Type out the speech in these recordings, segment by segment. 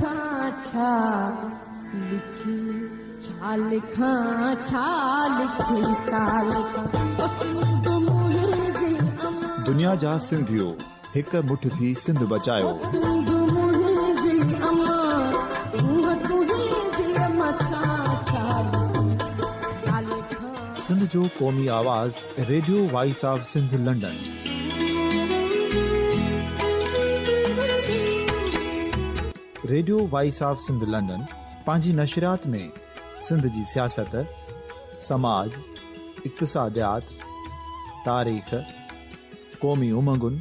مٿان ڇا لکي، ڇا لکان، ڇا لکي، ڇا لکان، او سنڌ منهنجي امان. دنيا جا سنڌيو هڪ مٺ ٿي سنڌ بچايو. او سنڌ منهنجي امان، سونهن تنهنجي مٿان ڇا لکي، ڇا لکان. سنڌ جو قومي آواز radio voice of Sindh London. Radio voice of Sindh London پنهنجي نشريات ۾ سنڌ جي سياست، سماج، اقتصاديات، تاريخ، قومي امنگن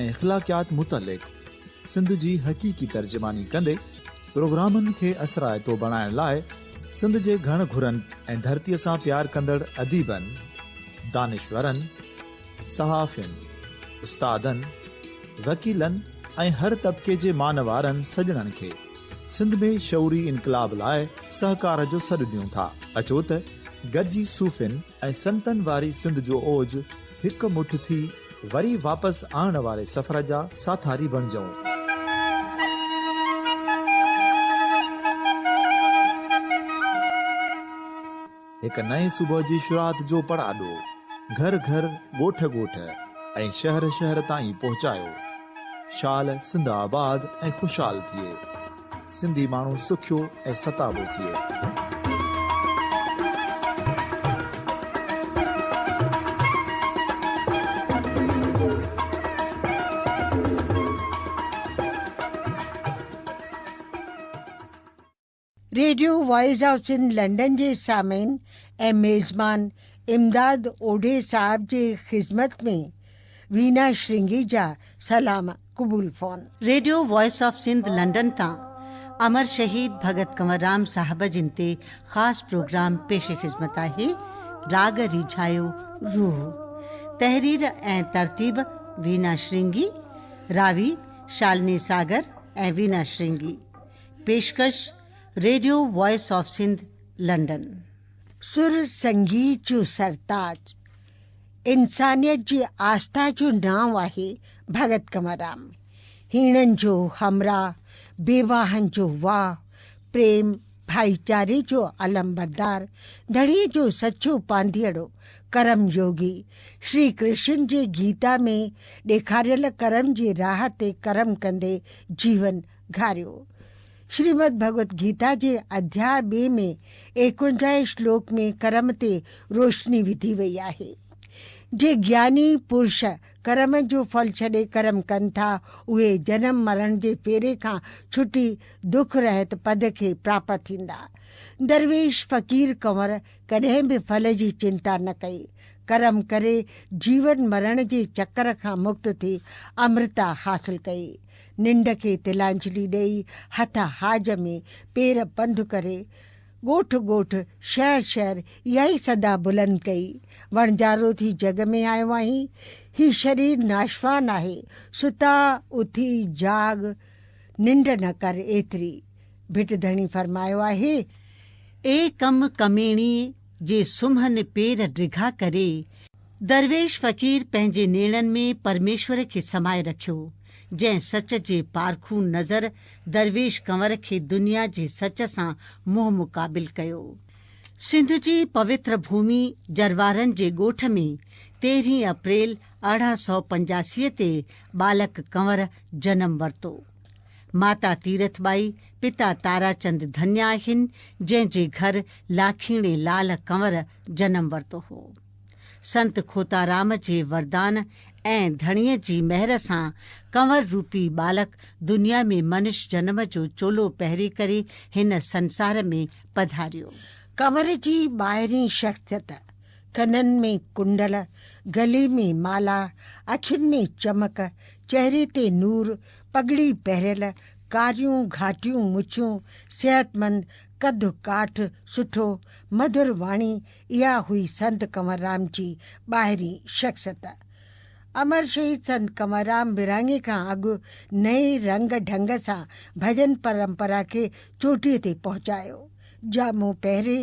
۽ اخلاقيات متعلق سنڌ جي حقيقي ترجماني ڪندي پروگرامن کي اثرائتو بڻائڻ لاء سنڌ جي گهڻ گهرن ۽ ڌرتيء سان پيار ڪندڙ اديبن، دانشورن، صحافين، استادن، وڪيلن ۽ هر طبقي جي مان وارن سڄڻن کي سنڌ ۾ شعوري انقلاب لاء سهڪار جو سڏ ڏيون ٿا. اچو ته گڏجي صوفين ۽ سنتن واري سنڌ جو اوج هڪ مٺ ٿي وري واپس آڻڻ واري سفر جا ساٿاري بڻجون. هڪ نئين صبح جي شروعات جو پڙاڏو گهر گهر، ڳوٺ ڳوٺ ۽ شهر شهر تائين پهچايو. شال سنڌ آباد ۽ خوشحال ٿئي. سنڌي ماڻهو سکيو ۽ ستابو ٿئي. Radio voice of Sindh London جي سامعين ۽ ميزبان امداد اوڍي صاحب جي خدمت ۾ وينا شرنگي جا سلام قبول phone. Radio voice of Sindh London تان امر شهيد ڀڳت ڪنور رام صاحب جن تي خاص پروگرام پيش خدمت آهي راڳ ريجهايو روح تحرير ۽ ترتيب وينا شرنگي راوي شالني ساگر ۽ وينا شرنگي پيشڪش، radio voice of Sindh, London. سر سنگيت جو سرتاج، انسانيت جي آسٿا جو نانء آهي ڀڳت ڪنور رام. هيڻن جو همراهه، بيواهن جو واهه، پريم، ڀائيچاري جو علمبردار، ڌڻيء جو سچو پانڌيئڙو، ڪرم يوگي، شري ڪرشن جي گيتا ۾ ڏيکاريل ڪرم جي راهه تي ڪرم ڪندي جيون گهاريو. شريمد ڀڳوت گيتا جي اڌياء ٻئي ۾ ايڪونجاهين شلوڪ ۾ ڪرم تي روشني وڌي وئي آهي. جي گياني پرش ڪرم جو ڦل ڇڏي ڪرم ڪن ٿا، اهي جنم مرڻ جي ڦيري کان ڇٽي دک رهت پد کي پراپت ٿيندا. درويش فقير ڪنور ڪڏهن به ڦل جي چنتا نه ڪئي. ڪرم ڪري جيون مرڻ جي چڪر کان مڪت ٿي امرتا حاصل ڪئي. ننڊ کي تلانجلي ڏيئي، هٿ هاج ۾، پير پنڌ ڪري، ڳوٺ ڳوٺ، شهر شهر اها ئي صدا بلند ڪئي، وڻجارو ٿي جڳ ۾ آيو آهين، هي شرير ناشوان آهي، ستا اٿي جاڳ، ننڊ نه ڪر ايتري. ڀٽ ڌڻي فرمايو آهي. اي ڪم ڪميڻي، جي سمهن پير ڊگها ڪري. درويش فقير پنهنجي نيڻن ۾ پرميشور کي سمائي رکيو، جنهن سچ جي پارکو نظر درويش ڪنور کي دنيا جي سچ سان منهن مقابل ڪيو. سنڌ جي پوتر ڀومي جروارن جي ڳوٺ ۾ تيرهين اپريل 1885 تي ٻالڪ ڪنور جنم ورتو. ماتا تيرٿ ٻائي، پتا تارا چند ڌنيا آهن، جنهن جي گهر لاکيڻي لال ڪنور جنم ورتو هو. سنت کوتارام جي وردان ۽ ڌڻيء جي مهر سان ڪنور روپي ٻالڪ دنيا ۾ منش جنم جو چولو پهري ڪري هن سنسار ۾ پڌاريو. ڪنور جي ٻاهرين شخصيت، ڪنن ۾ ڪنڊل، گلي ۾ مالا، اکين ۾ چمڪ، چهري تي نور، پڳڙي پهريل، ڪاريون گهاٽيون مڇون، صحتمند، قد ڪاٺ سٺو، مڌر واڻي، اها هئي سنت ڪنور رام جي ٻاهرين شخصيت. امر شهيد سنت ڪنور رام ورهاڱي کان اڳ نئين رنگ ڍنگ سان ڀڄن پرمپرا کي چوٽيء تي پهچايو. جامو پهري،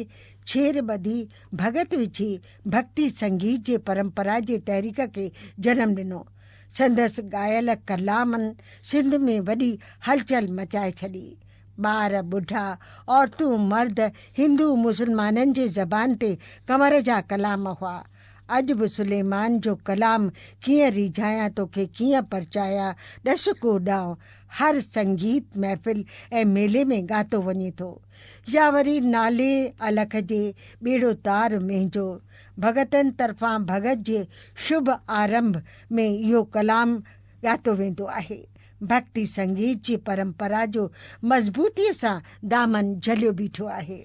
ڇير ٻڌي، ڀڳت وڇي، ڀڳتي سنگيت جي پرمپرا جي تحريڪ کي جنم ڏنو. سندس ڳايل ڪلامن سنڌ ۾ وڏي هلچل مچائي ڇڏي. ٻار، ٻڍا، عورتون، مرد، هندو، مسلمانن جي زبان تي ڪنور جا ڪلام هئا. اڄ به سليمان جو ڪلام ڪيئن ريجهايان توکي ڪيئن پرچايان ڏس ڪو ڏانء هر سنگيت محفل ۽ ميلي ۾ ڳاتو وڃي ٿو. يا وري نالي الک جي ٻيڙو تار منهنجو ڀڳتن طرفان ڀڳت جي شڀ آرنڀ ۾ اهو ڪلام ڳاتو ويندو آهي. ڀڳتي سنگيت جي پرمپرا جو مضبوطيء سان دامن جهليو بيٺو آهي.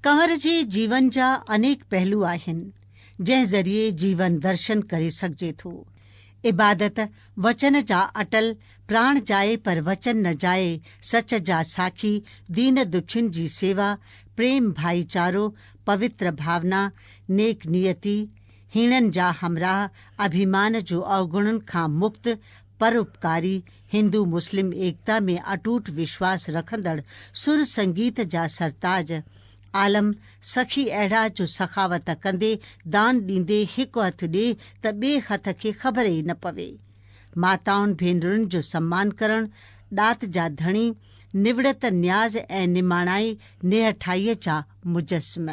ڪنور جي جيون جا انيڪ پهلو آهن، جنهن ذريعي جيون درشن ڪري سگهجي ٿو. عبادت، وچن جا اٽل، پراڻ جائي پر وچن نه جائي، سچ جا ساکي، دين دکين جي سيوا، پريم ڀائيچارو، پوتر ڀاونا، نيڪ نيتي، هيڻن جا همراهه، اڀيمان جو اوگڻن کان مڪت، پر اپڪاري، هندو مسلم ايڪتا ۾ اٽوٽ وشواس رکندڙ، سر سنگيت جا سرتاج، عالم، سخي اهڙا جو سخاوت ڪندي، دان ڏيندي هڪ هٿ ڏي ته ٻئي هٿ کي خبر ئي نه پوي. ماتائن ڀينرن جو سمان ڪرڻ، ڏات جا ڌڻي، نوڙت نياز ۽ نماڻائي نهٺائيء جا مجسم.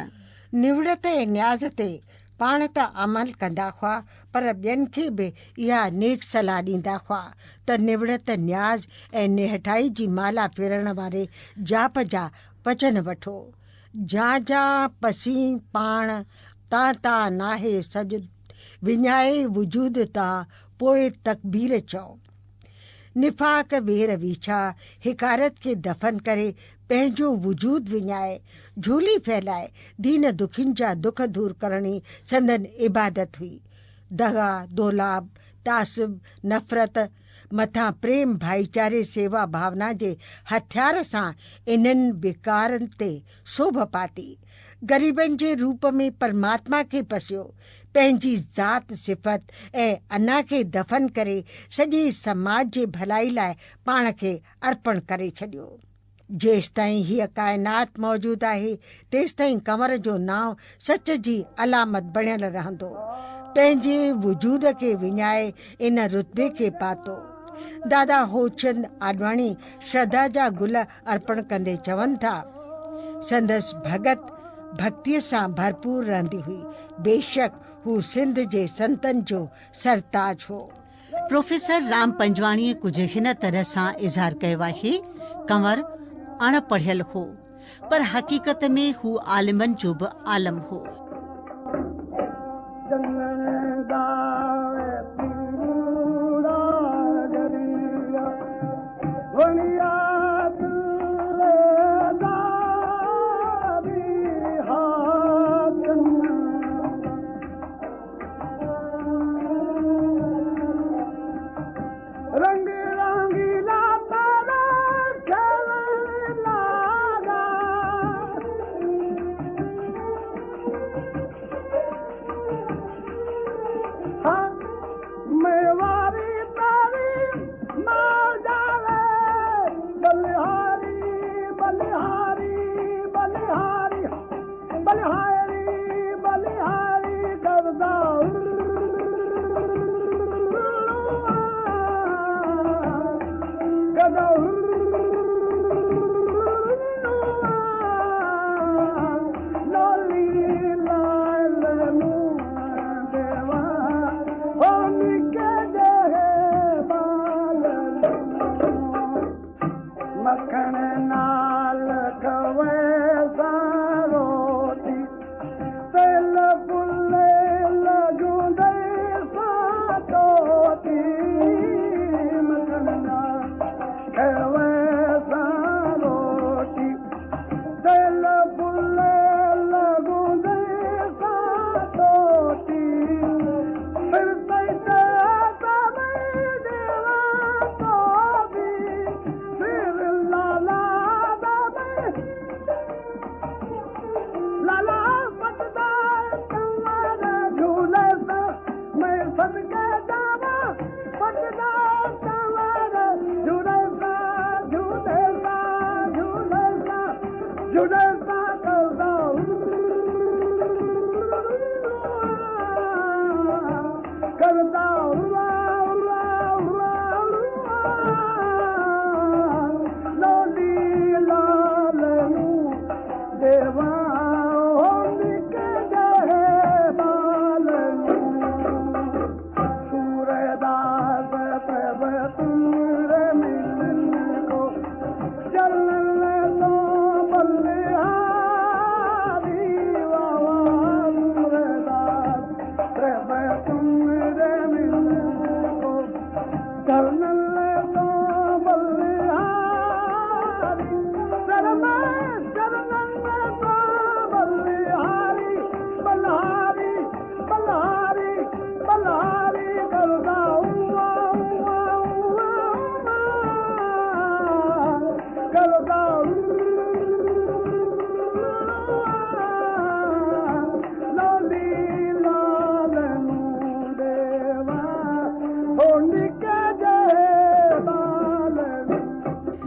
نوڙت ۽ نياز تي پاڻ ته عمل ڪندا هئا پر ٻين کي به اها نيڪ صلاح ڏيندا هئا ته نوڙت، نياز ۽ نهٺائي جي مالا ڦيرڻ واري جاپ جا وچن وٺو. جان جان پسين پاڻ، تان تان ناهي سڄ وڃائي وجود تان پوء تڪبير چئو. نفاق، وير ويڇا، حقارت کي دفن ڪري پنهنجو وجود وڃائي، جهولي ڦهلائي، دين دکين جا دک دور ڪرڻ ئي سندن عبادت هئي. دغا، دولاب، تعصب، نفرت مٿان پريم، ڀائيچاري، سيوا ڀاونا جي هٿيار سان انهن وڪارن تي سوڀ پاتي. غريبن جي روپ ۾ پرماتما کي پسيو، پنهنجي ذات، صفت ۽ انا کي دفن ڪري سڄي سماج جي ڀلائي لاء پاڻ کي ارپڻ ڪري ڇڏيو. جيستائين هيء ڪائنات موجود آهي، تيستائين ڪنور جو نانء سچ جي علامت بڻيل رهندو. پنهنجي وجود کي وڃائي ان رتبي کي پاتو. دادا هوچند آڏواڻي شرڌا جا گل ارپڻ ڪندي چون ٿا، سندس ڀڳت ڀڳتيء سان ڀرپور رهندي هئي. بيشڪ هو سنڌ جي سنتن جو سرتاج هو. پروفيسر رام پنجواڻيء ڪجهه هن طرح سان اظهار ڪيو آهي، ڪنور اڻ پڙهيل هو، پر حقيقت ۾ هو عالمن جو به عالم هو.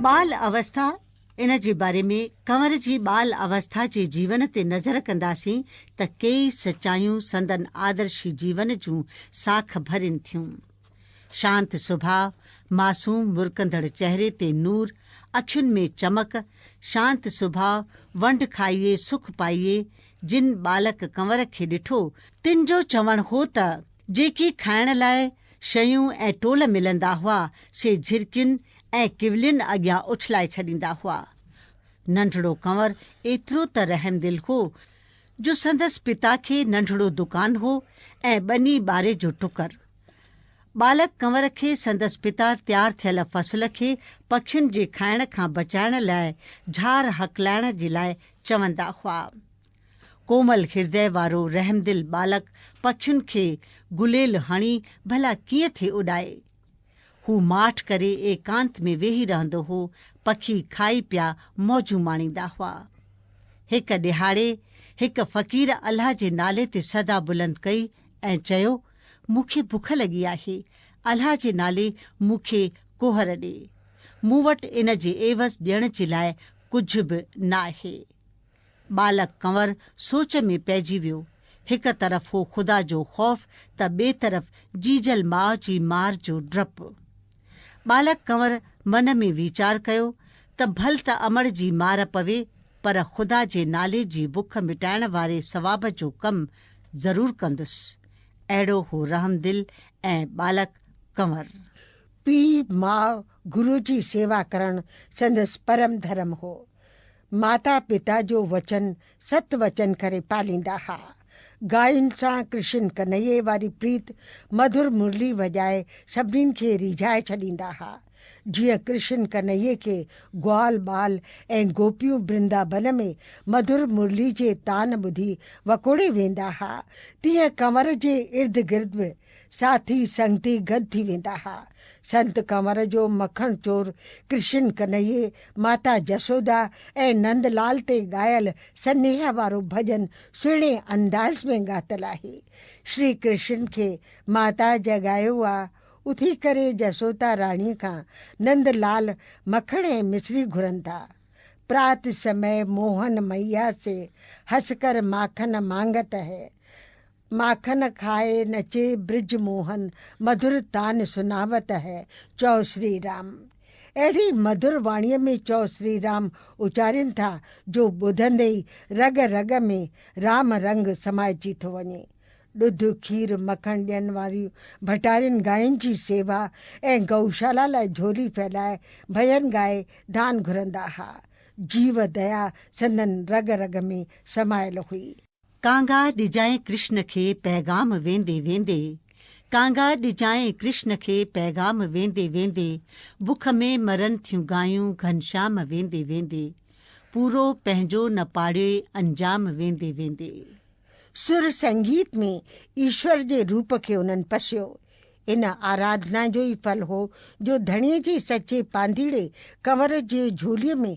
ٻال اوسٿا ان جي باري ۾ ڪنور جي ٻال اوسٿا جي جيون تي نظر ڪنداسين ته ڪيئي سچايون سندن آدرشي جيون جون ساک ڀرين ٿيون. شانت سڀاء، معصوم مرڪندڙ چهري تي نور، اکين ۾ چمڪ، شانت سڀاء، ونڊ کائيي سک پائيي، جن ٻالڪ ڪنور کي ڏٺو، تن جو چوڻ هو ته جيڪي کائڻ لاء شيون ۽ ٽول ملندا هئا، سي جهرڪين ۽ ڪولين اڳيان اڇلائي ڇڏيندا هئا. ننڍڙو ڪنور ايترو ته رحمدل هو، جو سندس پتا کي ننڍڙو دڪان هو ۽ ٻني ٻاري جو ٽڪر. ٻالڪ ڪنور کي سندس پتا تيار ٿيل فصل کي پکين جي کائڻ کان بچائڻ لاء جهار هڪلائڻ جي لاء چوندا هئا. ڪومل هردي وارو رحمدل ٻالڪ پکين کي گليل هڻي ڀلا ڪيئن ٿي اڏائي؟ هو ماٺ ڪري ايڪانت ۾ ويهي رهندو هو، پکي کائي پيا موجون ماڻيندا هئا. هڪ ڏهاڙي هڪ فقير الله جي نالي تي صدا بلند ڪئي ۽ چيو، مون کي بک لڳي آهي، الله جي نالي مون کي ڪوهر ڏي. مون وٽ ان جي عيوض ڏيڻ جي لاء ڪجهه به ناهي. ٻالڪ ڪنور سوچ ۾ پئجي ويو. هڪ طرف هو خدا جو خوف ته ٻئي طرف جيجل ماء جي مار جو ڊپ. ٻالڪ ڪنور من ۾ ويچار ڪيو ته ڀل ته امڙ جي مار پوي پر خدا جي نالي جي بک مٽائڻ واري ثواب جو ڪم ضرور ڪندس. اهڙو هو رحمدل ۽ ٻالڪ ڪنور. پيء ماء گرو جي سيوا ڪرڻ سندس پرم ڌرم هو. ماتا پتا جو وچن ست وچن ڪري پاليندا ها. گائن سان ڪرشن ڪنهيي واري پريت مڌر مرلي وڄائي سڀنين کي ريجهائي ڇڏيندا ها. جيئن ڪرشن ڪنهيي کي گوال ٻال ۽ گوپيون برندابن ۾ مڌر مرلي جي تان ٻڌي وڪوڙي ويندا ها، تيئن ڪنور جي ارد گرد به ساٿي سنگتي گڏ ٿي ويندا ها. سنت ڪنور جو مکڻ چور، ڪرشن ڪنهيي، ماتا جسودا ۽ نند لال تي ڳايل سنيهه وارو ڀڄن سهڻي انداز ۾ ڳاتل آهي. شري ڪرشن کي ماتا جڳايو آ، اٿي ڪري جسوتا راڻي کان نند لال مکڻ ۽ مصري گهرن ٿا. پرات سمي موهن مئيا سي، هس ڪر ماکن مانگت هي. ماکن کائي نچي برج موهن، مڌر تان سناوت هي، چئو شري رام. اهڙي مڌر واڻيء ۾ چئو شري رام اچارين ٿا جو ٻڌندي ئي رڳ رڳ ۾ رام رنگ سمائجي ٿو وڃي. ڏڌ، کير، مکڻ ڏين واريون ڀٽارين گاين جي سيوا ۽ گئوشالا لاء جهولي ڦهلائي ڀڄن ڳائي دان گهرندا ها. جيو ديا سندن رڳ رڳ ۾ سمايل هئي. ڪانگا ڏجانء ڪرشن کي پيغام ويندي ويندي ڪانگا ڏجانء ڪرشن کي پيغام ويندي ويندي بک ۾ مرن ٿيون گايون گهنشام ويندي ويندي پورو پنهنجو نه پاڙيوئي انجام ويندي ويندي. سر سنگيت ۾ ايشور جي روپ کي انهن پسيو. ان آراڌنا جو ئي ڦل هو جو ڌڻيء جي سچي پانڌيڙي ڪنور جي جهوليء ۾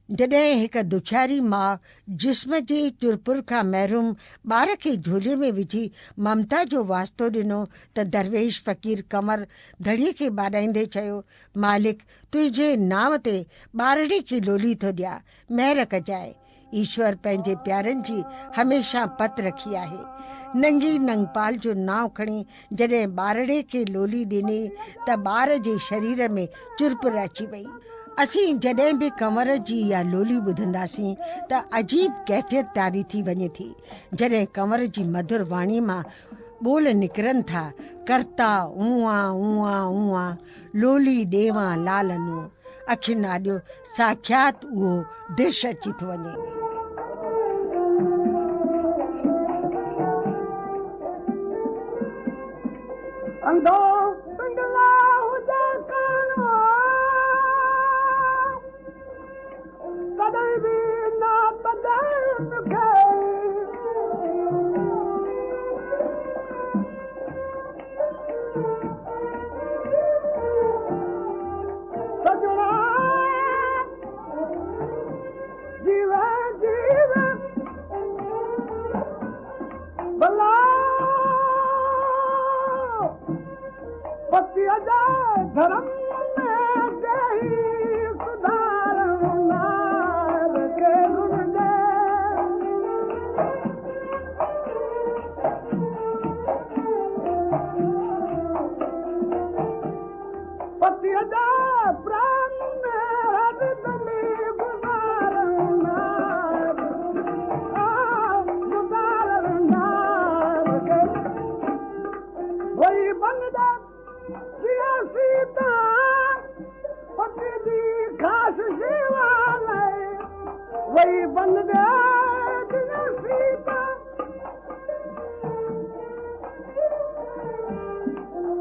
جڏهن هڪ دکياري ماء جسم جي چرپر کان محروم ٻار کي جهولي ۾ وجهي ممتا جو واسطو ڏنو ته درويش فقير ڪنور ڌڻيء کي ٻاڏائيندي چيو، مالڪ تنهنجي نانء تي ٻارڙي کي لولي ٿو ڏيان، مهر ڪجانء. ايشور پنهنجي پيارن جي هميشه پت رکي آهي. ننگي ننگپال جو نانء کڻي جڏهن ٻارڙي کي لولي ڏني ته ٻار جي شرير ۾ چرپر اچي وئي. اسين جڏهن به ڪنور جي اها لولي ٻڌنداسين ته عجيب ڪيفيت طاري ٿي وڃي ٿي. جڏهن ڪنور جي مڌر واڻي مان ٻول نڪرن ٿا، ڪرتا اونئان اونئان اونئان، لولي ڏيوان لال نون. اکين آڏيو ساکيات اهو درش اچي ٿو وڃي. انڌو پنگلا هجي. सजना जीवे जीवे भला पति अजाए धर्म में देही सुधारण नार के गुण पति अजाए प्रेम में हरदम गुजारण नार गुजारण नार के वही बंदा जिया सीता पति जी खास सेवा लाए वही बंदा जिया सीता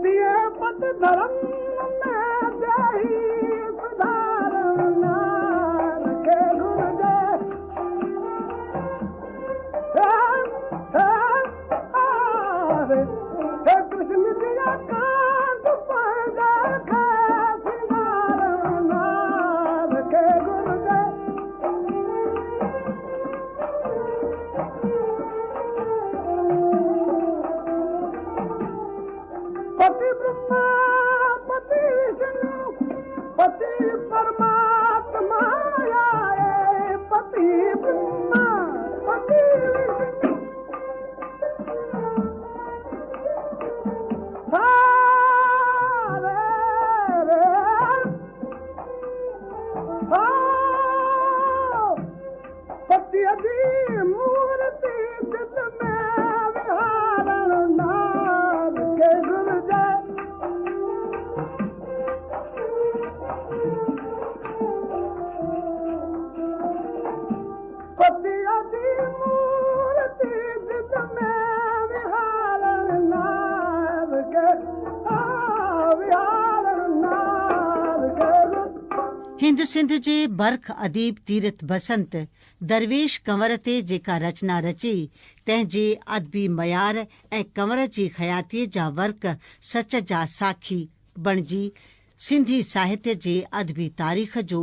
दिए पत धर्म में देही सुधारण नार के गुण दे हे कृष्ण जिया कांत पैदा खे सिंगार नार के गुण दे पति ब्रह्मा पति विष्णु पति परमात्मा आए पति ब्रह्मा पति विष्णु रे रे पति अदी मूर्ति दिल में विहारण नार के गुर जय पति अदी मूर्ति दिल में विहारण नार के विहारण नार के हिंद सिंध जे बर्ख अदीब तीरथ बसंत दरवेश कंवर ते जेका रचना रची तंहिंजे अदबी मयार ऐं कंवर जी हयातीअ जा वर्क सच जा साखी बणिजी सिंधी साहित्य जे अदबी तारीख़ जो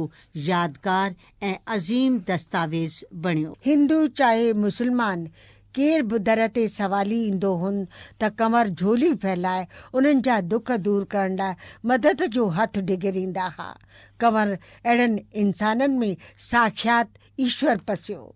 यादगार ऐं अज़ीम दस्तावेज़ बणियो। हिंदू चाहे मुसलमान केर बि दर ते सवाली ईंदो हुन त कंवर झोली फैलाए उन्हनि जा दुख दूर करण लाइ मदद जो हथु डिगरींदा हुआ। कंवर अहिड़नि इंसाननि में साक्षात ईश्वर पसियो।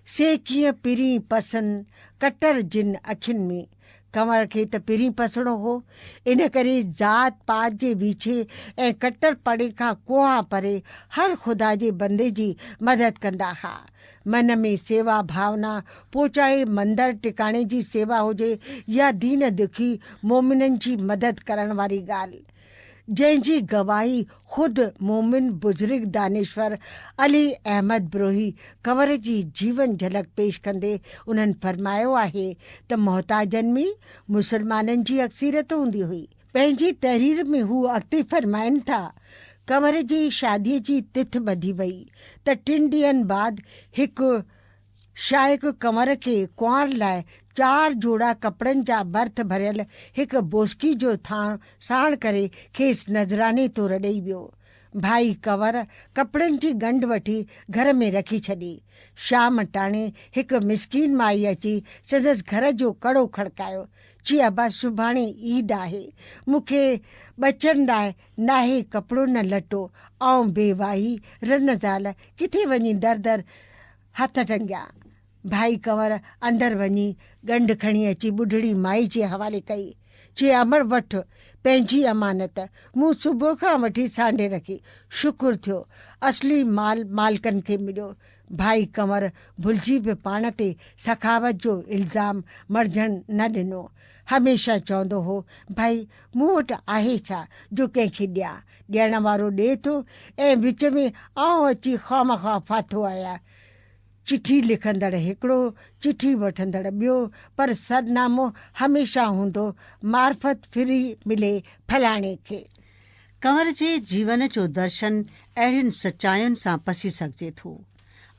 से कीअं पिरीं पसनि कटर जिन अखियुनि में। कंवर खे त पिरीं पसणो हो, इन करे ज़ात पात जे वीछे ऐं कटरपणे खां कोहा परे हर ख़ुदा जे बंदे जी मदद कंदा हुआ। मन में सेवा भावना, पोइ चाहे मंदर टिकाणे जी सेवा हुजे या दीन दुखी मोमिननि जी मदद करण वारी ॻाल्हि, जंहिंजी गवाही ख़ुदि मोमिन बुज़ुर्ग दानेश्वर अली अहमद ब्रोही कंवर जी जीवन झलक पेश कंदे उन्हनि फरमायो आहे त मोहताजनि में मुसलमाननि जी अक्सरियत हूंदी हुई। पंहिंजी तहरीर में हू अॻिते फरमाइनि था, कंवर जी शादीअ जी तिथ ॿधी वई त 3 ॾींहनि बाद हिकु शाइक कंवर खे कुंवार लाइ 4 जोड़ा कपिड़नि जा बर्थ भरियल हिकु बोस्की जो थाण साण करे खेसि नज़राने तौर ॾेई वियो। भाई कंवर कपिड़नि जी ॻंढ वठी घर में रखी छॾी। शाम टाणे हिकु मिसकीन माई अची संदसि घर जो कड़ो खड़कायो। चई, अबा सुभाणे ईद आहे, मूंखे ॿचनि लाइ नाहे कपिड़ो न लटो, ऐं बेवाही रन ज़ाल किथे वञी दर दर हथ टंगिया। भाई कंवर अंदरि वञी ॻंढ खणी अची ॿुढड़ी माई जे हवाले कई। चई, अमर वठि पंहिंजी अमानत, मूं सुबुह खां वठी सांढे रखी, शुक्र थियो असली माल मालिकनि खे मिलियो। भाई कंवर भुलिजी बि पाण ते सखावत जो इल्ज़ाम मर्जण न ॾिनो। हमेशह चवंदो हो, भाई मूं वटि आहे छा जो कंहिंखे ॾियां, ॾियण वारो ॾिए थो ऐं विच में आउं अची ख़्वामख़्वाह फाथो आहियां। चिठी लिखंदड़ हिकिड़ो, चिठी वठंदड़ ॿियो, पर सरनामो हमेशह हूंदो मार्फ़त फिरी मिले फलाणे खे। कंवर जे जीवन जो दर्शन अहिड़ियुनि सचायुनि सां पसी सघिजे थो।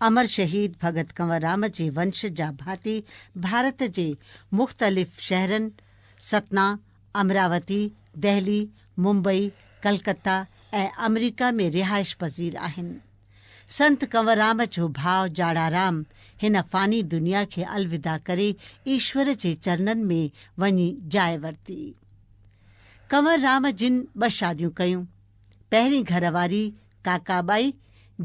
अमर शहीद भगत कंवर राम जे वंश जा भाती भारत जे मुख़्तलिफ़ शहरनि सतना, امراوتي، دهلي، ممبئي، ڪلڪتا ۽ آمريڪا ۾ رهائش پذير آهن. سنت ڪنور رام جو ڀاء جاڙارام هن فاني دنيا کي الوداع ڪري ايشور جي چرنن ۾ وڃي جاء ورتي. ڪنور رام جن ٻه شاديون ڪيون. پهرين گهر واري ڪاڪا ٻائي،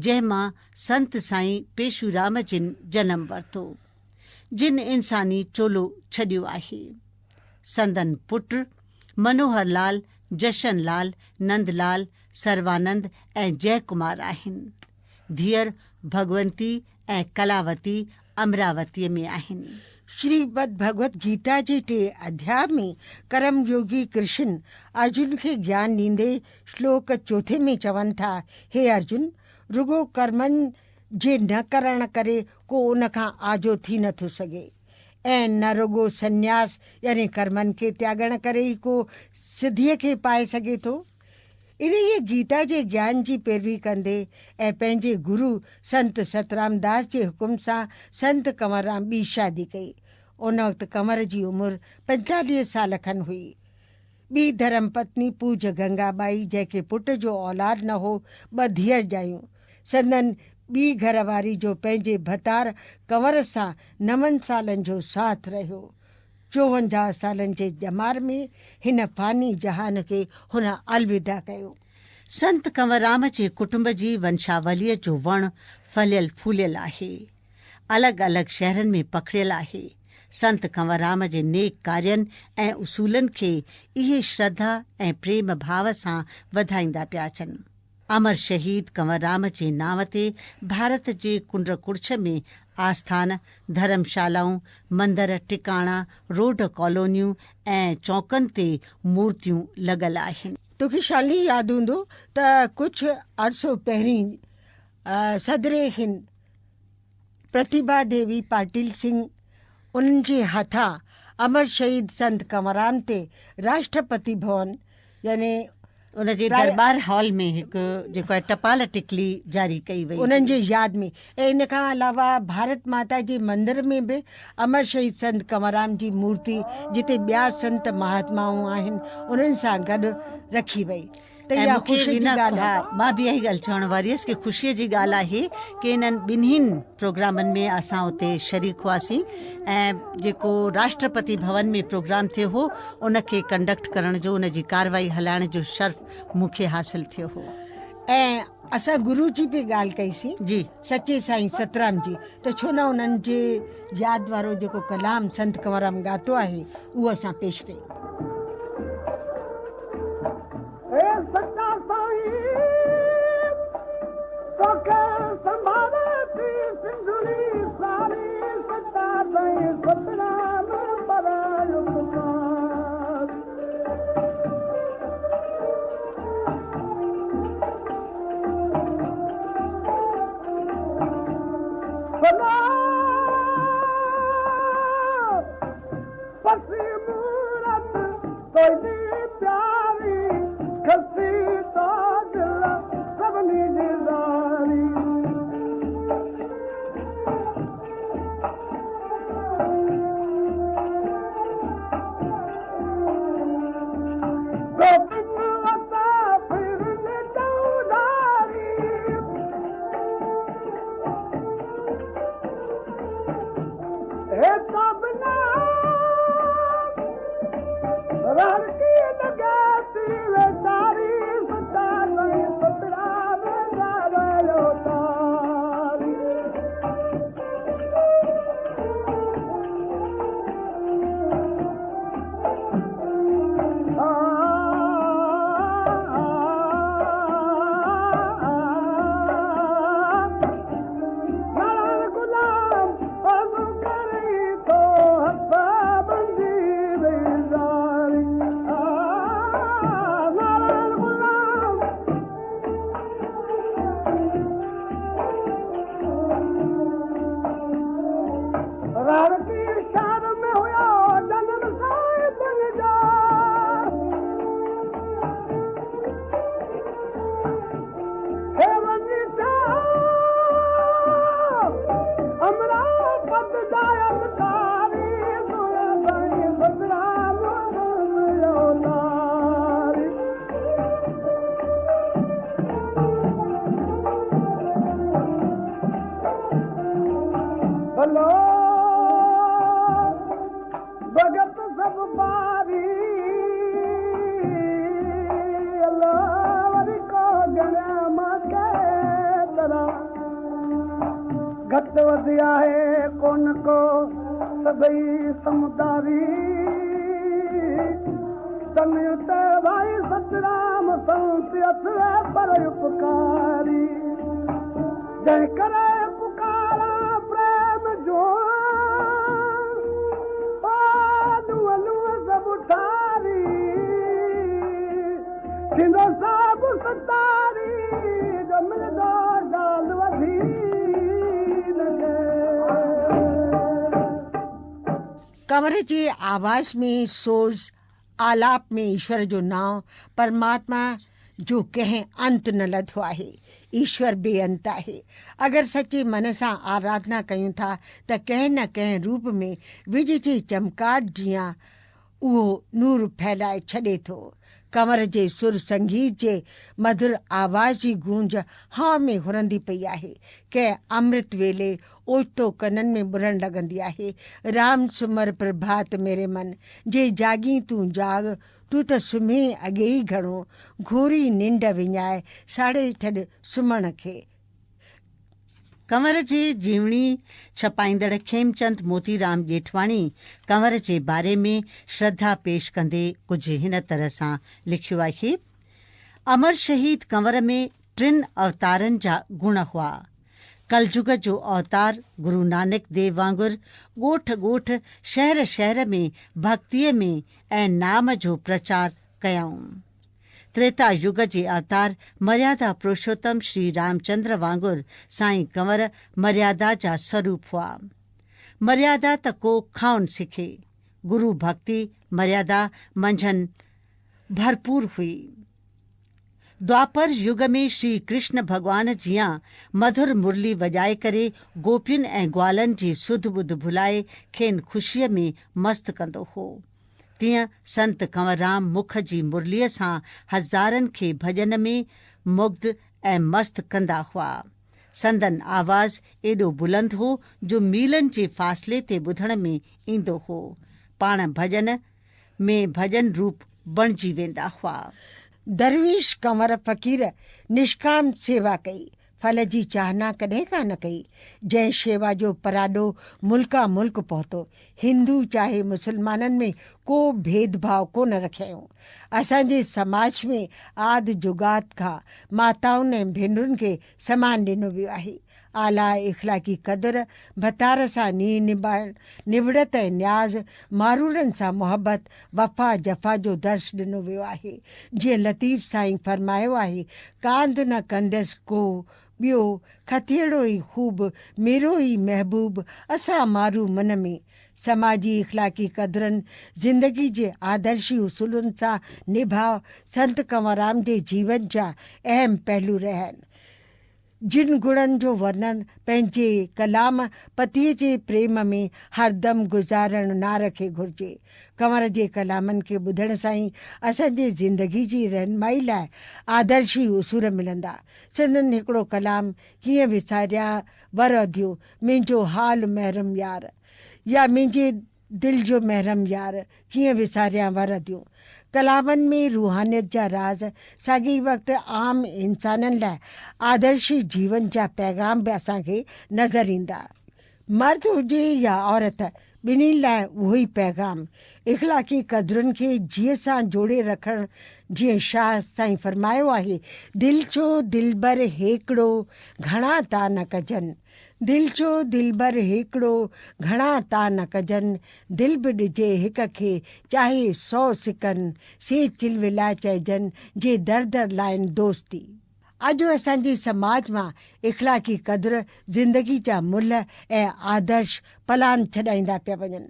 جنهن مان سنت سائين پيشو رام جن جنم ورتو، جن انساني چولو ڇڏيو آهي. سندن پٽ منوهر لال، جشن لال، نند لال، سروانند ۽ جئه ڪمار آهن. ڌيئر ڀڳونتي ۽ ڪلاوتي امراوتيء ۾ آهن. شريمد ڀڳوت گيتا جي ٽئين اڌياء ۾ ڪرم يوگي ڪرشن ارجن کي گيان ڏيندي شلوڪ چوٿين ۾ چون ٿا، هي ارجن! رڳو ڪرمن جي نه ڪرڻ ڪري ڪو ان کان آجو ٿي نه ٿو سگهي ۽ نه رڳو سنياس يعني ڪرمن کي تياڳڻ ڪري ئي ڪو سڌيء کي پائي سگهي ٿو. انهيء گيتا جي گيان جي پيروي ڪندي ۽ پنهنجي گرو سنت سترامداس جي حڪم سان سنت ڪنوررام ٻي شادي ڪئي. ان وقت ڪنور جي عمر 45 سال کن هئي. ٻي ڌرم پتني پوج گنگا ٻائي جنهن کي پٽ جو اولاد نه هو، ٻه ڌيئر ڄايون. سندن ٻي گهر واري جو پنهنجي ڀتار ڪنور سان نون سالن جو ساٿ رهيو. 54 سالن جي ڄمار ۾ هن فاني جهان کي هن الوداع ڪيو. سنت ڪنوررام جي ڪٽنب جي ونشاوليء جو وڻ ڦليل ڦوليل آهي. الڳ الڳ شهرن ۾ پکڙيل آهي. سنت ڪنوررام جي نيڪ ڪارين ۽ اصولن کي اهي شرڌا ۽ پريم ڀاو سان وڌائيندا پيا اچن. امر شهيد ڪنور رام جي نانء تي ڀارت جي ڪنڊ ڪڙڇ ۾ آسٿان، ڌرمشالائون، مندر، ٽڪاڻا، روڊ ڪالونيون ۽ چونڪن تي مورتيون لڳل آهن. توکي شالني ياد هوندو ته ڪجهه عرصو پهرين صدر هند پرتيڀا ديوي پاٽيل سنگهه انهن جي هٿان امر شهيد سنت ڪنوررام تي راشٽرپتي ڀون يعني ان جي درٻار هال ۾ هڪ جيڪو آهي ٽپال ٽڪلي جاري ڪئي وئي انهن جي ياد ۾ ۽ ان کان علاوه ڀارت ماتا جي مندر ۾ به امر شهيد سنت ڪنوررام جي مورتي جتي ٻيا سنت مهاتمائون آهن انهن سان گڏ رکي وئي. ته ۽ اها مون کي خوشيء جي وينا ڳالهه ها آهي. مان به اها ئي ڳالهه چوڻ واري هيس ڪي خوشيء جي ڳالهه آهي ڪي انهن ٻنهين پروگرامن ۾ اسان اتي شريڪ هئاسين ۽ جيڪو راشٽرپتي ڀون ۾ پروگرام ٿيو هو ان کي ڪنڊڪٽ ڪرڻ جو ان جي ڪارروائي هلائڻ جو شرف مون کي حاصل ٿيو هو. ۽ اسان گرو جي به ڳالهه ڪئي سين جي. سچي سائين سترام جي ته ڇو نه انهن جي ياد وارو جيڪو ڪلام سنت ڪنوررام ڳاتو آهي اهو اسان پيش ڪيون. اي سچا سائين توکي سنڀالي ٿي سنڌڙي ساري سچا سائين سترام پرايو پڪار. سدا پسي مورت تنهنجي پياري کسي تو دل سڀني جي زاري. گوبند وتا ڦرن چوڌاري. هي تو بنا رهڻ ڪي. گهٽ وڌ آهي ڪونه ڪو سڀئي سمداري. تن اتي ڀائي سترام سنت اٿئي پر اپڪاري. جنهن ڪري پڪارا پريم جو لوءَ لوءَ سڀ ٺاري. ٿيندو سڀ ستاري جو ملندو جال وڌي. ڪنور جي آواز ۾ سوز آلاپ ۾ ايشور جو نانءُ پرماتما جو ڪنهن انت نه لڌو آهي. ايشور بي انت آهي. اگر سچي من سان آراڌنا ڪيون ٿا ته ڪنهن نه ڪنهن روپ ۾ وج جي چمڪاٽ جيان اهو نور ڦهلائي ڇڏي ٿو. ڪنور جي سر سنگيت جي مڌر آواز جي گونج هوا ۾ گهرندي پئي آهي. ڪنهن امرت ويلي اوچتو ڪنن ۾ ٻرڻ لڳندي آهي. رام سمر پرڀات ميري من، جي جاڳين تون جاڳ، تون ته سمهين اڳي ئي گهڻو، گهوري ننڊ وڃائي ساڙي ڇڏ سمهڻ کي. ڪنور جي جيوڻي ڇپائيندڙ کيمچند موتيرام ڄيٺواڻي ڪنور جي باري ۾ شرڌا پيش ڪندي ڪجهه هن طرح سان لکيو آهي. امر شهيد ڪنور ۾ ٽن اوتارن جا گڻ هئا. ڪلجگ جو اوتار گرو نانڪ ديو وانگر ڳوٺ ڳوٺ شهر شهر ۾ ڀڳتيءَ ۾ ۽ نام جو پرچار ڪيائون. تريتا يگ جي اوتار مريادا پرشوتم شري رامچندر وانگر سائين ڪنور مريادا جا سوروپ هئا. مريادا ته ڪو کائن سکي. گرو ڀڳتي مريادا منجهن ڀرپور هئي. دوآپر يگ ۾ شري ڪرشن ڀڳوان جيان مڌر مرلي وڄائي ڪري گوپين ۽ گوالن جي سڌ ٻڌ ڀلائي کين خوشيءَ ۾ مست ڪندو هو. تيئن سنت ڪنور رام مک جي مرليءَ سان هزارن کي ڀڄن ۾ مگڌ ۽ مست ڪندا هئا. سندن آواز ايڏو بلند هو جو ميلن جي فاصلي تي ٻڌڻ ۾ ايندو هو. پاڻ ڀڄن ۾ ڀڄن روپ بڻجي ويندا هئا. درويش ڪنور فقير نشڪام سيوا ڪئي. ڦل جي چاهنا ڪڏهن ڪانه ڪئي. جنهن شيوا جو پراڏو ملڪان ملڪ پهتو. هندو چاهي مسلمانن ۾ ڪو ڀيد ڀاءُ ڪونه رکيائون. اسان جي سماج ۾ آد جڳات کان ماتائن ۽ ڀينرن کي سمان ڏنو ويو آهي. اعليٰ اخلاقي قدر، ڀتار سان نينهن نڀائڻ، نوڙت ۽ نياز، ماروئڙن سان محبت، وفا جفا جو درس ڏنو ويو آهي. جيئن لطيف سائين فرمايو آهي، ڪانڌ نه ڪندس ڪو ٻيو، کٿيئڙو ئي خوب، ميرو ئي محبوب، اسان مارو من ۾. سماجي اخلاقي قدرن، زندگي جي آدرشي اصولن سان نڀاءُ سنت ڪنور رام جي جيون جا اهم پهلو رهيا آهن. جن گڻن جو ورڻن پنهنجي ڪلام پتيءَ جي پريم ۾ هردم گذارڻ نار کي گهرجي. ڪنور جي ڪلامن کي ٻڌڻ سان ئي اسان جي زندگي جي رهنمائي لاءِ آدرشي اصول ملندا. سندن هڪڙو ڪلام ڪيئن وساريان ور اڌيو، منهنجو حال محرم يار، يا منهنجي دل جو محرم يار، ڪيئن وساريان ور اڌيو. ڪلامن ۾ روحانيت جا راز ساڳئي وقت عام انسانن لاءِ آدرشي جيون جا پيغام به اسان کي نظر ايندا. مرد هجي يا عورت، ٻنهي لاءِ اهو ئي پيغام. اخلاقي قدرن کي جيءَ سان جوڙي رکڻ جيئن شاهه سائين فرمايو آهي، دل جو دلبر هيڪڙو گهڻا تا نه ڪجن، دل جو دلبر هيڪڙو گهڻا تا نه ڪجن، دل به ڏجي هڪ کي چاهي 100 سڪن، سي چلولا چئجن جي در در لائن دوستي. اڄ اسان جي سماج مان اخلاقي قدر، زندگي جا ملهه ۽ آدرش پلان ڇڏائيندا پيا وڃن.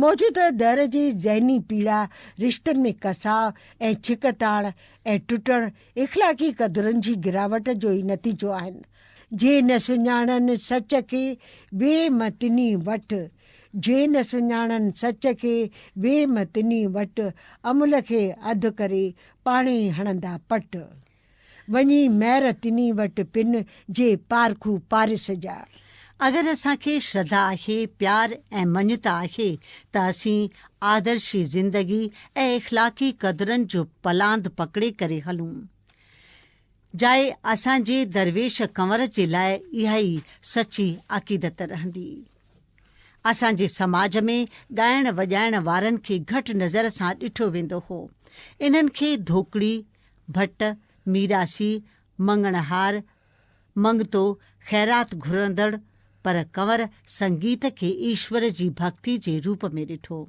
موجوده در جي ذهني پيڙا، رشتن ۾ ڪساءُ ۽ ڇڪتاڻ ۽ ٽٽڻ اخلاقي قدرن جي گراوٽ جو ئي نتيجو آهن. جي نه سڃاڻن سچ کي وي متني وٽ، جي نه سڃاڻن سچ کي وي متني وٽ، امل کي اڌ ڪري پاڻي هڻندا پٽ. وڃي مير تني وٽ پن جي پارکو پارس جا. اگر اسان کي شرڌا آهي، پيار ۽ مڃتا آهي ته اسين آدرشي زندگي ۽ اخلاقي قدرن جو پلاند پڪڙي ڪري هلون. جاء اسان جي درويش ڪنور جي لاء اها ئي سچي عقيدت رهندي. اسان جي سماج ۾ ڳائڻ وڄائڻ وارن کي گهٽ نظر سان ڏٺو ويندو هو. انهن کي ڌوڪڙي، ڀٽ، ميراثي، مڱڻهار، منگتو، خيرات گهرندڙ، پر ڪنور سنگيت کي ايشور جي ڀڳتي جي روپ ۾ ڏٺو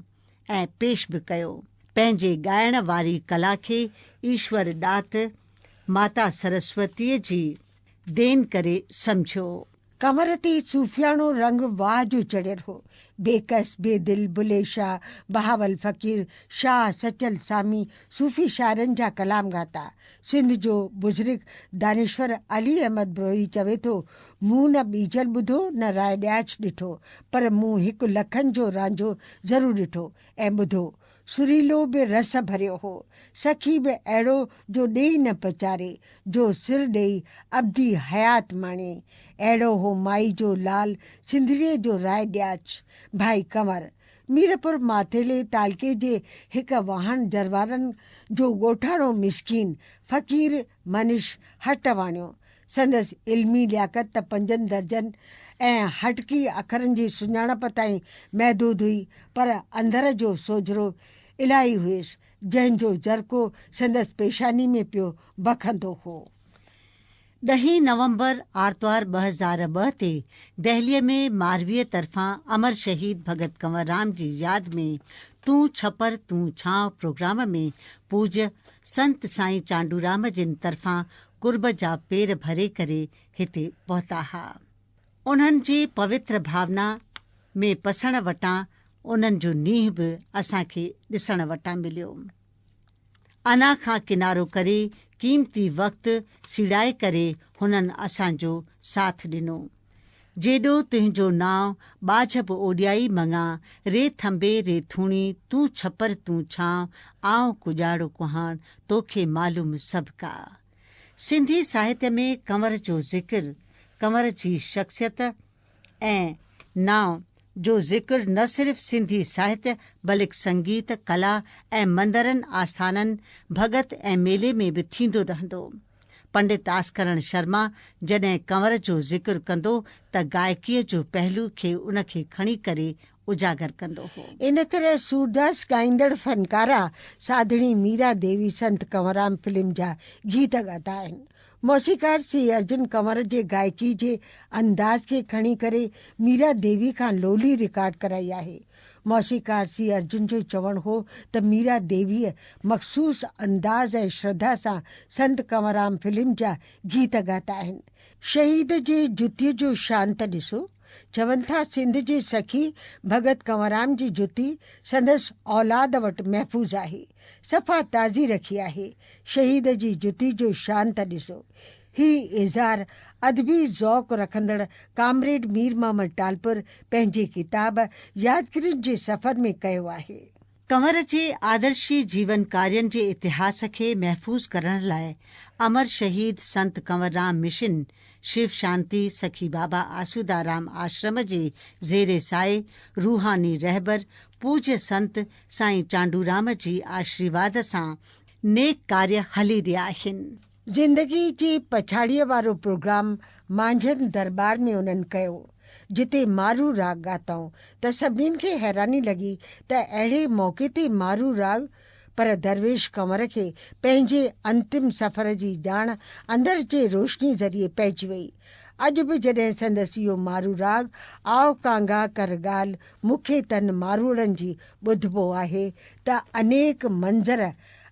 ۽ پيش به ڪيو. پنهنجي ڳائڻ واري ڪلا کي ايشور ڏات، ماتا سرسوتيء جي دين ڪري سمجهيو. ڪنور تي صوفياڻو رنگ واهه جو چڙهيل هو. بيڪس، بيدل، بلهي شاهه، بهاول فقير، شاهه، سچل، سامي صوفي شاعرن جا ڪلام ڳاتا. سنڌ جو بزرگ دانشور علي احمد بروهي چوي ٿو، مون نه ٻيجل ٻڌو نه راء ڏياچ ڏٺو، پر مون هڪ لکن جو رانجهو ضرور ڏٺو ۽ ٻڌو. سريلو به رس ڀريو هو. سخي به اهڙو جو ڏيئي نه پچاري، جو سر ڏيئي ابدي حيات ماڻي. اهڙو هو مائي جو لال سنڌڙيء جو راء ڏياچ، ڀائي ڪنور. ميرپور ماٿيلي تعلقي جي هڪ واهڻ جروارن جو ڳوٺاڻو مسڪين فقير منش هٽ واڻيو. سندس علمي لياقت ته پنجن درجن ۽ هٽڪي اکرن جي سڃاڻپ تائين محدود هئي، پر اندر جو سوجهرو الاهي هيس، جنهن جو جرڪو سندس پيشاني ۾ پيو بکندو هو. ڏهين نومبر آرتوار 2002 تي دهليء ۾ مارويء طرفان امر شهيد ڀڳت ڪنور رام جي ياد ۾ تون ڇپر تون ڇانء پروگرام ۾ پوڄ سنت سائين چانڊورام جن طرفان قرب جا پير ڀري ڪري هتي پهتا ها. انهن جي پوتر ڀاونا ۾ پسڻ وٽان انهن جو نينهن به اسان کي ڏسڻ وٽان مليو. انا کان ڪنارو ڪري قيمتي وقت سيڙائي ڪري هنن اسان جو ساٿ ڏنو. جيڏو تنهنجو نانء ٻاجهه به اوڏيائي مڱان، ري ٿنڀي ري ٿوڻي تون ڇپر تون ڇانء، آئون ڪڄاڙو ڪهاڻ توکي معلوم سڀ ڪا. سنڌي ساهتيه ۾ ڪنور جو ذڪر، ڪنور جي شخصيت ۽ نانء جو ذڪر نه صرف سنڌي ساهتيه بلڪ سنگيت، ڪلا ۽ مندرن، آسٿانن، ڀڳت ۽ ميلي ۾ به ٿيندو رهندو. پنڊت آسڪرڻ شرما جڏهن ڪنور جو ذڪر ڪندو ته گائڪيء جو پهلو کي ان کي کڻي ڪري اجاگر ڪندو هو. ان طرح سورداس ڳائيندڙ فنڪارا ساڌڻي ميرا ديوي سنت ڪنوررام فلم جا گيت ڳاتا آهن. موسيقار سي ارجن ڪنور جي گائڪي جي انداز کي کڻي ڪري ميرا ديوي کان لولي رڪارڊ ڪرائي آهي. موسيقار سي ارجن جو چوڻ هو ته ميرا ديويء مخصوص انداز ۽ شرڌا سان سنت ڪنوررام فلم جا گيت ڳاتا آهن. شهيد جي جتيء جو شان ته ڏسو. چون ٿا سنڌ جي سخي ڀڳت ڪنوررام جي جتي سندس اولاد وٽ محفوظ آهي. صفا تازي رکي آهي. شهيد جي جتي جو شان ته ڏسو. هي اظهار ادبي ذوق رکندڙ ڪامريڊ مير محمد ٽالپر پنهنجي ڪتاب يادگيرين جي سفر ۾ ڪيو آهي. ڪنور جي آدرشي جيون ڪارين جي اتهاس کي محفوظ ڪرڻ لاء امر شهيد سنت ڪنور رام مشن شو شانتي سکي بابا آسودا رام آشرم جي زير سائي روحاني رهبر پوجيه سنت سائين چانڊورام جي آشريواد سان نيڪ ڪاريه هلي رهيا آهن. زندگي جي پڇاڙيء وارو پروگرام مانجهند درٻار ۾ انهن ڪيو، جتي مارو راڳ ڳاتائون ته سڀنين کي حيراني لڳي ته اهڙي موقعي تي مارو راڳ؟ پر درويش ڪنور کي پنهنجي انتم سفر جي ڄاڻ اندر جي روشني ذريعي پئجي وئي. اڄ به جڏهن سندس اهو مارو راڳ آء ڪانگا ڪر ڳالهه مون کي تن ماروئڙن جي ٻڌبو آهي ته انيڪ منظر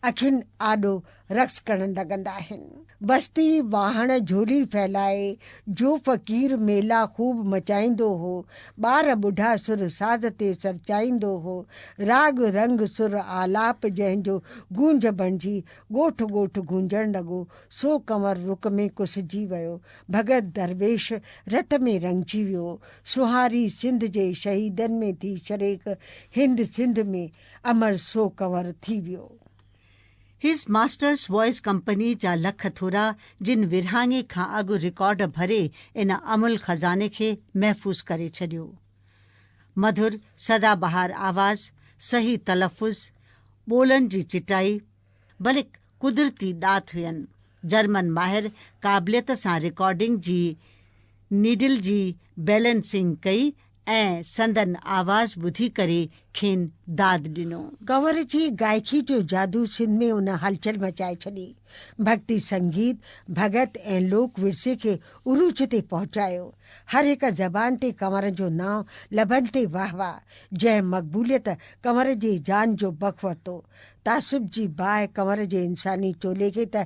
اکين آڏو رقص ڪرڻ لڳندا آهن. بستي واهڻ جهولي ڦهلائي، جو فقير ميلا خوب مچائيندو هو، ٻار ٻڍا سر ساز تي سرچائيندو هو، راڳ رنگ سر آلاپ جنهن جو گونج بڻجي ڳوٺ ڳوٺ گونجڻ لڳو، سو ڪنور رڪ ۾ ڪسجي ويو، ڀڳت درويش رت ۾ رڱجي ويو، سونهاري سنڌ جي شهيدن ۾ ٿي شريڪ، هند سنڌ ۾ امر سو ڪنور ٿي ويو. هز ماسٽرس وائس ڪمپني جا لک ٿورا جن ورهاڱي کان اڳ رڪارڊ ڀري ان املھ خزاني کي محفوظ ڪري ڇڏيو. مڌر سدا بهار آواز، صحيح تلفظ، ٻولن جي چٽائي، بلڪ قدرتي ڏات هين. جرمن ماهر قابليت سان رڪارڊنگ جي نيڊل جي بيلنسنگ ڪئي ۽ سندن آواز ٻڌي ڪري کين داد ڏنو. ڪنور جي گائڪي جو جادو سنڌ ۾ ان هلچل مچائي ڇڏي. ڀڳتي سنگيت، ڀڳت ۽ لوڪ ورثي کي عروج تي پهچايو. هر هڪ زبان تي ڪنور جو نانء، لبن تي واهه واهه. جنهن مقبوليت ڪنور جي جان جو بک ورتو. تعصب جي باهه ڪنور جي انساني چولي کي ته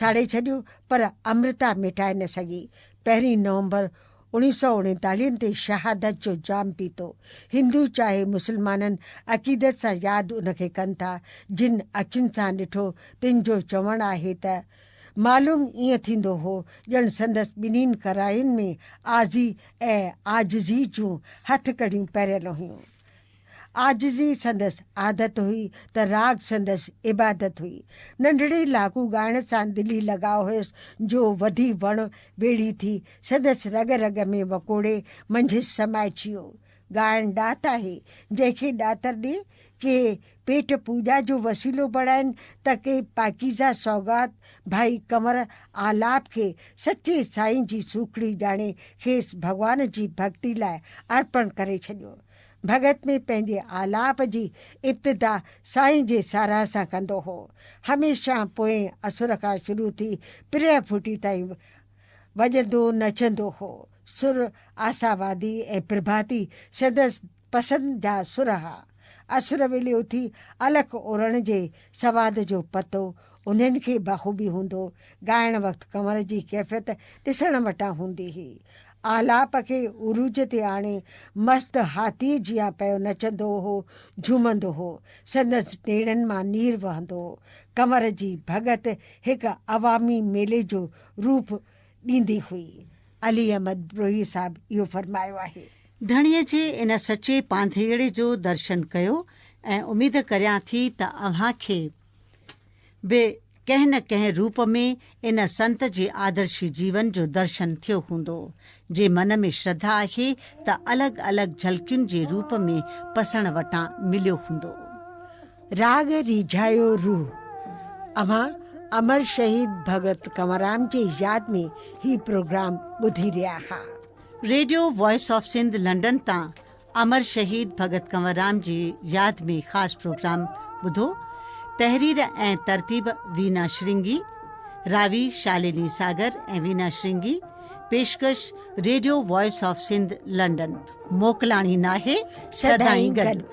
ساڙي ڇڏيو پر امرتا مٽائي نه سگهي. پهرين نومبر 1939 تي شهادت جو جام پيتو. هندو چاهي مسلمانن عقيدت سان ياد ان کي ڪن ٿا. جن اکين سان ڏٺو تن جو چوڻ آهي ته معلوم ائين ٿيندو هو ڄڻ سندس ٻنهين ڪراين ۾ آزي ۽ عاجزي جون هٿڪڙيون پهريل هيون. عاجزي سندس عادت هئي ته راڳ سندس عبادت هئي. ننڍڙي لاڪون ڳائڻ سان دلي لڳاء هيس جو وڌي وڻ ويڙهي ٿي سندس رڳ رڳ ۾ وڪوڙي منجهس سمائجي ويو. ڳائڻ ڏات آهي، جنهن کي ڏاتر ڏي ڪي پيٽ پوڄا جو وسيلو بڻائين ته ڪي پاڪيزه سوغات ڀائي ڪنور آلاپ کي سچي سائين جي سوکڙي ڄاڻي کيس ڀڳوان جي ڀڳتي لاء ارپڻ ڪري ڇڏيو. ڀڳت ۾ پنهنجي آلاپ جي ابتدا سائين جي ساراهه سان ڪندو هو. هميشه پوئين اسر کان شروع ٿي پرهه ڦٽي تائين وڄندو نچندو هو. سر آساوادي ۽ پرڀاتي سندس پسند جا سر ها. اسر ويلي اٿي الک اورڻ جي سواد جو پتو انهن کي بخوبي هوندو. ڳائڻ وقت ڪنور جي ڪيفيت ڏسڻ وٽان هوندي هئي. آلاپ کي عروج تي آڻي مست هاٿيء جيان پيو نچندو هو، جهومندو هو. سندس نيڻن مان نير وهندو هو. ڪنور جي ڀڳت هڪ عوامي ميلي جو روپ ڏيندي هئي. علي احمد بروهي صاحب اهو فرمايو آهي. ڌڻيء جي ان سچي پانڌيئڙي جو درشن ڪيو ۽ اميد ڪريان ٿي ته اوهان کي به ڪنهن نه ڪنهن روپ ۾ ان سنت جي آدرشي جيون جو درشن ٿيو هوندو. جي من ۾ شرڌا آهي ته الڳ الڳ جهلڪين جي روپ ۾ پسڻ وٽان مليو هوندو. راڳ ريجهايو روح. اوهان امر شهيد ڀڳت ڪنوررام جي ياد ۾ هي پروگرام ٻڌي رهيا ها. Radio voice of Sindh London تان امر شهيد ڀڳت ڪنوررام جي ياد ۾ خاص پروگرام ٻڌو. تحرير ۽ ترتيب وينا شرنگي، راوي شاليني ساگر ۽ وينا شرنگي، پيشڪش radio voice of Sindh London. موڪلاڻي ناهي سدائين گڏ.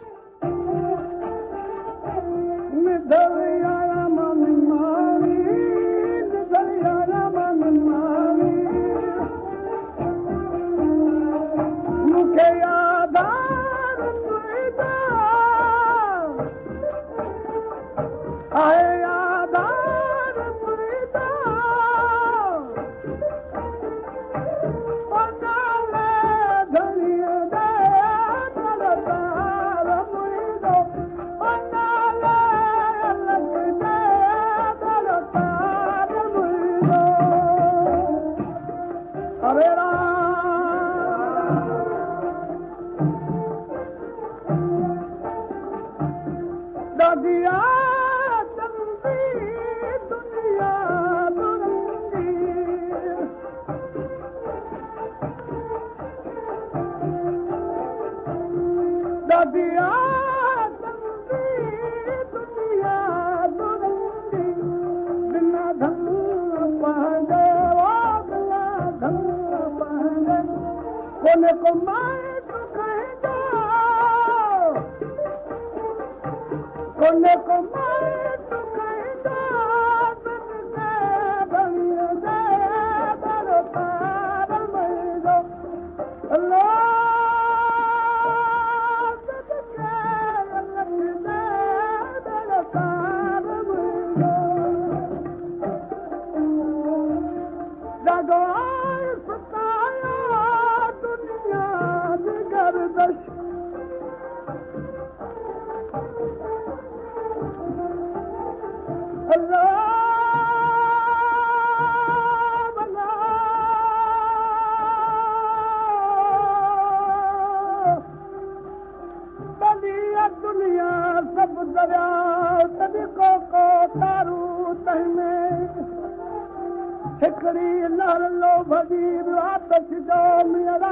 हिकिड़ी लर लोभ जी आतश जो मियरा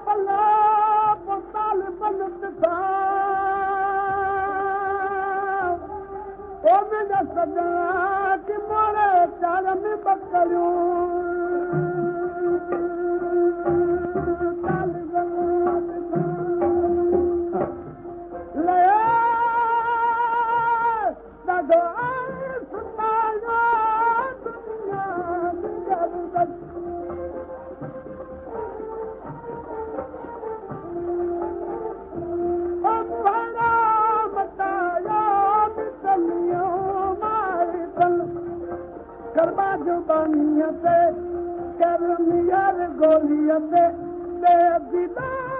पला तालिबन सां ओ मुंहिंजा सॼण की मोड़े चार में बकरियूं जुबानीअ ते करम यार गोलीअ ते ते दीदार।